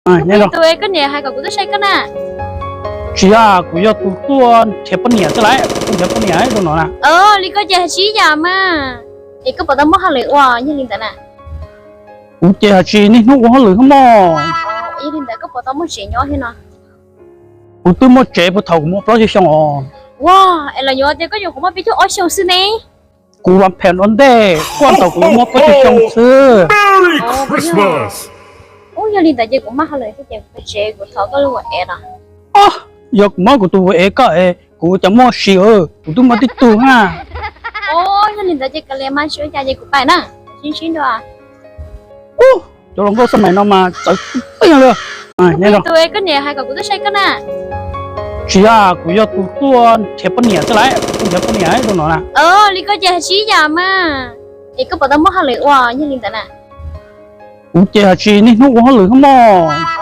Tus koj niam hais kom kuv tuaj saib koj na. Tsis yog, kuv yog tus tuaj nrhiav poj niam xwb lauj, kuv tuaj nrhiav poj niam rau no na. Li koj ces hais tsis ib yam mas. Es koj puas tau muaj hauj lwm ua yog li ntawd na? Kuv ces hais tsis niaj hnub ua hauj lwm thiab mog. Yog li ntawd koj puas tau muaj tsev nyob thiab no? Kuv twb muaj tsev puag thaum kuv muaj plaub caug xyoo os. Ua, es los yuav tias koj nyuam qhuav muaj peb caug ob xyoo xwb ne. Kuv vam phem ua ntej, kuj thaum kuv muaj plaub caug xyoo xwb. Ub, yog li ntawd ces kuv maj hauj lwm thiab ces kuv pem tsev kuv thov koj lub ua ev no. Yog kuv muab kuv tus ua ev koj es kuv cas muaj sia, kuv twb muaj tib tug na. Yog li ntawd ces kav liam mas tsis ua cas ces kuv pais na, sib ntsib dua. Ub, cov hluas nkauj xab mais no mas txawv tiag li. Tus koj niam hais kom kuv tuaj saib koj na. Tsis yog, kuv yog tus tuaj nrhiav poj niam xwb lauj, kuv tuaj nrhiav poj niam rau no na. Li koj ces hais tsis ib yam mas. Es koj puas tau muaj hauj lwm ua yog li ntawd na? Kuv ces hais tsis niaj hnub ua hauj lwm thiab mog.